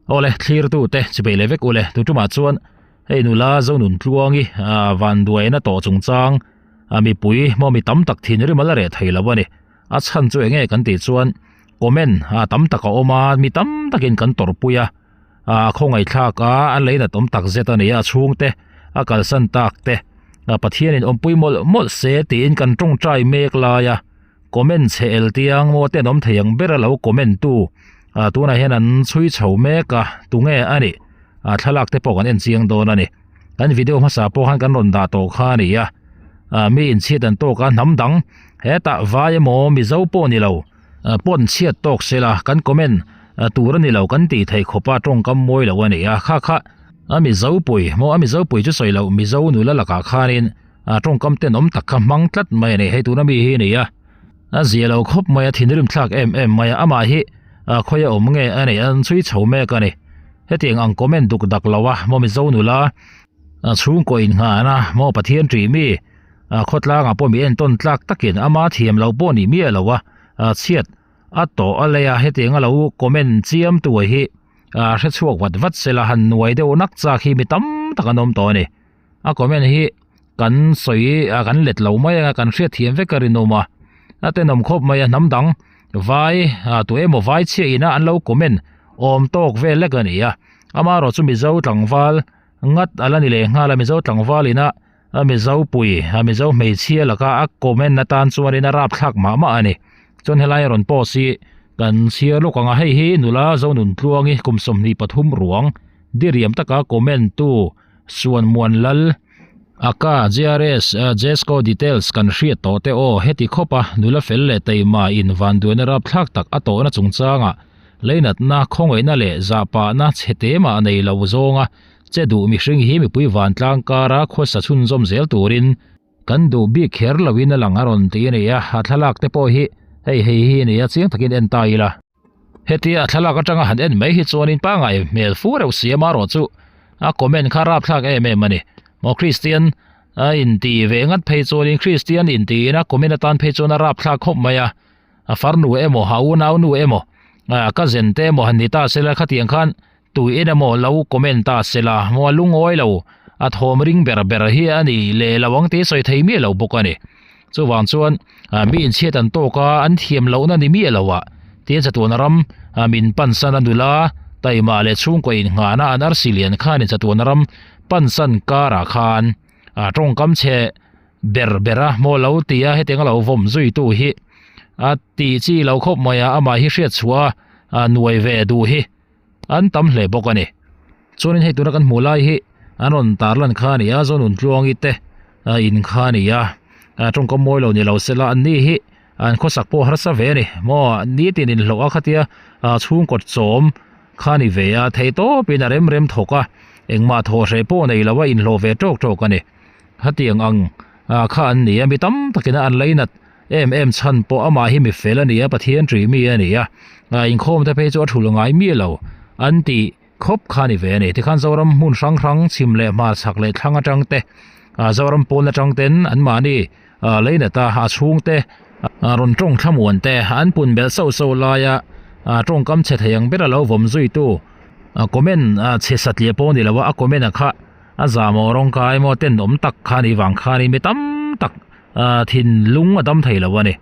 Awle thlirtu te chipei leh vek ule tu tumah chuan hei nula Zonun Tluangi ah vanduaina tawh chungchang a mipui maw mi tam tak thin rim a la reh thei lo a ni. A chhan chu enge kan tih chuan comment ah tam tak a awm a mi tam takin kan tawrhpui a ah khawngaihthlak a a leinat awm tak zet a ni a a chhungte a kalsan tak te ah Pathianin awmpui mawlh mawlh se tiin kan tawngtai mek lai a. Comment chhe el tiang maw ten awm thei ang ber a lo comment tu ah tunah hian an chhui chho mek a tunge a nih ah thlalak te pawh kan en chiang dawn a ni kan video hmasa pawh khan kan rawn dah tawh kha a ni a ah mi inchhiat an tawk a hnam dang hetah vai emaw mizo pawh ni lo ah pawn chhiat tawk sela kan comment tur a ni lo kan tih theih khawpa tawngkam mawi lo a ni a kha kha a mizo pui maw a mizo pui chu sawi loh mizo nula lakah khanin. A tawngkam tenawm tak kha hmang tlat mai a ni hei tuna mi hi a ni a a zia lo khawp mai a thinrim thlak em em mai a amah hi a khawi a awm nge a ni an chhui chho mek a ni hetiang ang comment duk dak lo a maw mizo nula a chhungkaw innghan a maw Pathian ṭih mi a khawtlangah pawh mi entawn tlak takin ama thiam lo pawh nih miah lo a a chhiat a tawh a lei a hetiang a lo comment chiam tu hi a hre chhuak vat vat sela han nuai deuh nak chak hi mi tam tak an awm tawh a ni. A comment hi kan sawi a kan let lo mai a kan hriat thiam vek a rinawm a a tenawm khawp mai a hnam dang vai ah tu emaw vai chhiah ina an lo comment awm tawk vel lek a ni a amaherawh chu mizo tlangval ngat a la ni leh nghal a mizo tlangval ina a mizo pui a mizo hmeichhia laka a comment atan chuanin a rapthlak mah mah a ni chuan helai a rawn post hi kan chhiar lawk ang a hei hi nula Zonuntluangi kum 23 ruang diriam taka comment tu Suanmuan Lal, Aka, JRS, Jesco Details kan hriat tawh te aw, heti khawp a nula fel leh taima in vanduaina rapthlak tak a tawhna chungchanga leinatna, khawngaihna leh zahpahna chhe te mah nei lo zawnga che duh mihring hi mipui vantlang kara khawsa chhunzawm zel turin kan duh bik kher loin a lang a rawn ti a ni a, a thlalak te pawh hi hei hei hi a ni a, chiang takin en ta ila. Hetia a thlalak atanga han en mai hi chuanin pangngai hmel fu reuh si a marawh chu a comment kha rapthlak em em a ni. Maw Kristian a inti ve ngat phei chuanin Kristian intiin a comment atan phei chuan a rapthlak khawp mai a, a farnu emaw a unaunu emaw a cousin te emaw han ni ta sela khatiang khan tuin emaw lo comment ta sela maw a lungawi lo a thawm ring ber ber hi a ni leh lo ang tih sawi thei miah lo bawk a ni. Chuvang chuan mi inchhiat an tawk a, an thiam lohna ni miah lo ah tiin chatuan ram min pansan a nula taima leh chhungkaw innghahna an arsi lian khanin chatuan ram pansan karah khan tawngkam chhe ber ber a maw lo ti a hetiang a lo vawm zui tu hi a tih chi lo khawp mai a amah hi hriat chhuah a nuai ve duh hi. An tam hle bawk a ni. Chuanin hei tuna kan hmuh lai hi an rawn tarlan kha a ni a, Zonun Tluangi te in kha a ni a, tawngkam mawi lo ni lo sela an ni hi an khawsak pawh harsa ve a ni. Maw nitin inhlawh a khatia chhungkaw chawm kha a ni ve a, theihtawpin a rem rem thawk a, engmah thawh hreh pawh nei lo a inhlawh ve tawk tawk a ni. Hetiang ang kha an ni a, mi tam takin an lainat Em em chhan pawh amah hi mi fel a ni a, Pathian ṭih mi a ni a, inkhawm te phei chu a thul ngai miah lo an tih khawp kha a ni ve a ni. Tikhan Zoram hmun hrang hrang chhim leh hmar chhak leh thlang atang te, Zoram pawn atang ten anmahni leinat a, a chhungte rawn tawng thlamuan te an pun belh sauh sauh laia tawngkam chhe thei ang bera lo vawm zuitu comment chhe satliah pawh a ni lo a, a comment a kha a zahmawh rawngkai emaw tenawm tak kha a nih vang khanin mi tam tak Ah thinlung a dam thei lo a ni.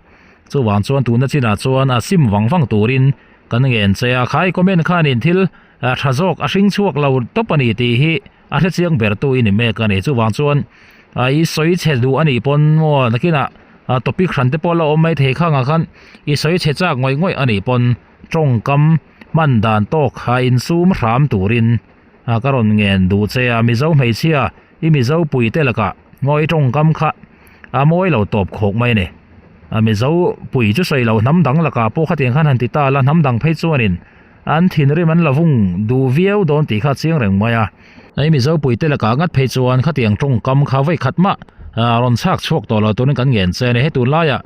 Chuvang chuan tuna chinah chuan a sim vang vang turin kan ngen che a, khai comment khanin thil tha zawk a hring chhuak lo tawp a ni tih hi a hre chiang ber tu i ni mek a ni. Chuvang chuan i sawi chhe duh a nih pawn maw nakinah topic hran te pawh la awm mai thei khangah khan i sawi chhe chak ngawih ngawih a nih pawn tawngkam hman dan tawk a insum hram turin ka rawn ngen duh che a, Mizo hmeichhia i Mizo puite lakah maw i tawngkam kha a mawi lo tawp khawk mai a ni. A Mizo pui chu sawi lo hnam dang lakah pawh khatiang khan han ti ta la, hnam dang phei chuanin an thinrim an la vung duh viau dawn tih kha a chiang reng mai a. I Mizo puite lakah ngat phei chuan khatiang tawngkam kha vawi khat mah rawn chhak chhuak tawh lo turin kan ngen che a ni. Hei tunlaiah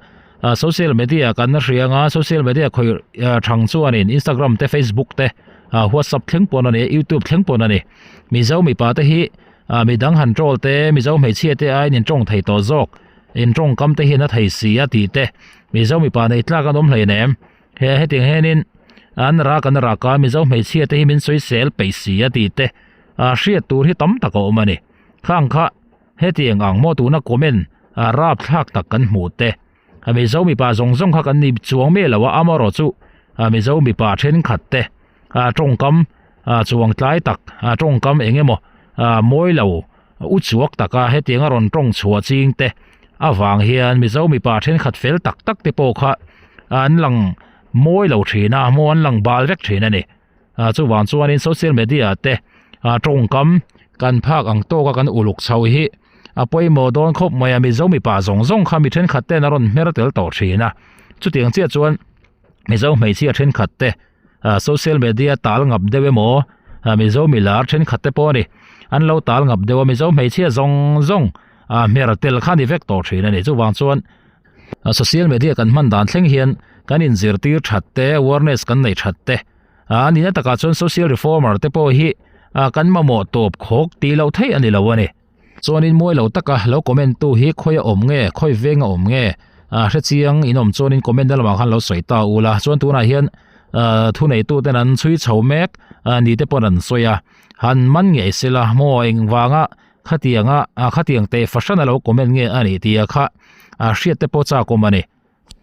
social media kan hria anga social media khawih thang chuanin Instagram te Facebook te WhatsApp thleng pawn a ni a, YouTube thleng pawn a ni. Mizo mipa te hi Ah midang han troll te, Mizo hmeichhia te aiin in tawng thei tawh zawk, in tawngkam te hian a thei si a tih te, Mizo mipa nei tlak an awm hleinem. He hetiang hianin An rak an rak a, Mizo hmeichhia te hi min sawisel peih si a tih te hriat tur hi tam tak a awm a ni. Khang kha hetiang ang maw tuna comment rapthlak tak kan hmuh te. Mizo mipa zawng zawng kha kan ni chuang miah lo a, amaherawh chu Mizo mipa thenkhat te tawngkam chuang tlai tak tawngkam eng emaw mawi lo u chuak taka hetiang a rawn tawng chhuah ching te avang hian Mizo mipa thenkhat fel tak tak te pawh kha an lang mawi lo thin a, maw an lang bal vek thin a ni. Chuvang chuanin social media te tawngkam kan phak ang tawka kan uluk chho hi a pawimawh dawn khawp mai a, Mizo mipa zawng zawng kha mi thenkhat ten a rawn hmer tel tawh thin a, chutiang chiah chuan Mizo hmeichhia thenkhat te social media tal ngap deuh emaw Mizo milar thenkhat te pawh a ni an lo tal ngap deuh a, Mizo hmeichhia zawng zawng hmer tel kha a ni vek tawh thin a ni, chuvang chuan Social media kan hman dan thleng hian kan inzirtir that te, awareness kan nei that te, a nihna takah chuan social reformer te pawh hi kan mamawh tawp khawk tih loh theih a ni lo a ni. Chuanin mawi lo taka lo comment tu hi khawi a awm nge, khawi veng a awm nge, hrechiang in awm chuanin comment na lamah khan lo sawi ta ula. Chuan tunah hian thuneitu ten an chhui chho mek ni te pawn an sawi a, han man ngei sela maw engvanga Khatianga a khatiang teh fahran a lo comment nge a nih tia kha a hriat te pawh chak awm a ni.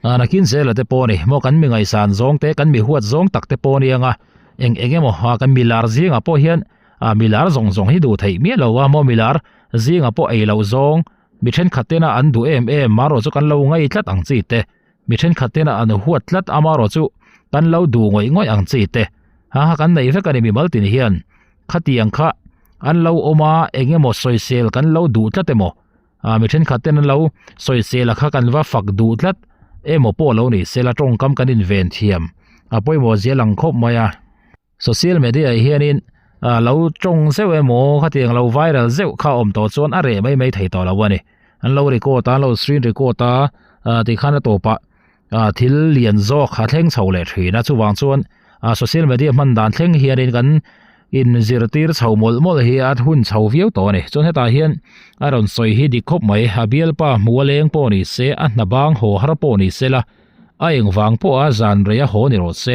A nakin zela te pawh a ni maw kan mi ngaihsan zawng te kan mi huat zawng tak te pawh a nia nga eng eng emaw a kan milar zingah pawh hian a milar zawng zawng hi duh theih miah lo a maw milar zingah pawh ei loh zawng mi thenkhat tena an duh em em marawh chu kan lo ngaih tlat ang chi te mi thenkhat tena an huat tlat amarawh chu kan lo duh ngawih ngawih ang chi te ha ha kan nei vek a ni mimal tin hian. Khatiang kha an lo awm a, eng emaw sawisel kan lo duh tlat emaw, ah mi thenkhat ten an lo sawisel a kha kan va fak duh tlat emaw pawh lo ni sela tawngkam kan inven thiam a pawimawh zia lang khawp mai a. Social media ah hianin ah lo tawng zeuh emaw khatiang lo viral zeuh kha a awm tawh chuan a reh mai mai thei tawh lo a ni. An lo record a, an lo screen record a, ah tikhan a tawpah ah thil lian zawk a thleng chho leh thin a chuvang chuan ah social media hman dan thleng hianin kan in zirtir chho mawlh mawlh hi a hun chho viau tawh a ni chuan hetah hian a rawn sawi hi dik khawp mai a bialpa hmu a leng pawh ni se a hna bang haw har pawh ni se la a engvang pawh a zan rei a haw ni rawh se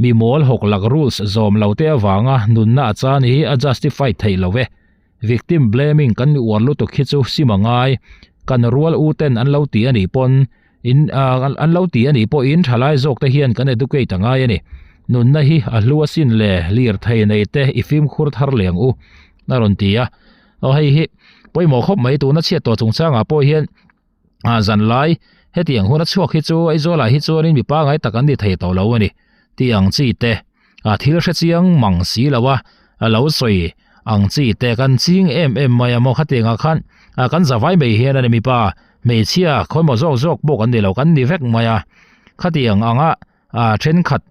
mi mawl hawk lak rules zawm lo te avanga nunna a chan hi a justify theih lo e. Victim blaming kan ni uar lutuk hi chu sim a ngai. Kan rual u ten an lo ti a nih pawn in an lo ti a nih pawhin thalai zawk te hian kan educate a ngai a ni. Nunna hi a hlu asin le lirthei nei te i fimkhur thar leng u a rawn ti a. Aw hei hi pawimawh khawp mai tuna chhiat tawh chungchangah pawh hian ah zan lai hetiang hun a chhuak hi chu Aizawl ah hi chuanin mi pangai tak an ni thei tawh lo a ni tih ang chi te a thil hre chiang mang si lo a a lo sawi ang chi te kan ching em em mai a maw khatiang ah khan ah kan zavai mai hian a ni mipa hmeichhia khawimaw zawk zawk pawh kan ni lo kan ni vek mai a khatiang anga ah thenkhat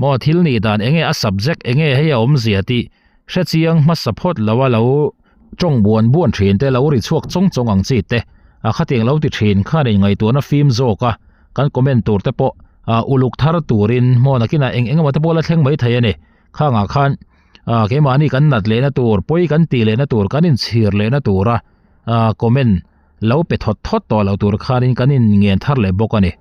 maw thil nih dan enge a subject enge hei a awmzia tih hre chiang hmasa phawt lo a lo tawng buan buan thin te lo ri chhuak chawng chawng ang chi te a khatiang lo ti thin khan in ngaihtuahna fim zawk a kan comment tur te pawh ah uluk thar turin maw nakinah eng eng emaw te pawh la thleng mai thei a ni khangah khan ah keimahni kan nat lehna tur pawi kan tih lehna tur kan inchhir lehna tura ah comment lo pe thawt thawt tawh lo tur khanin kan in ngen thar leh bawk a ni.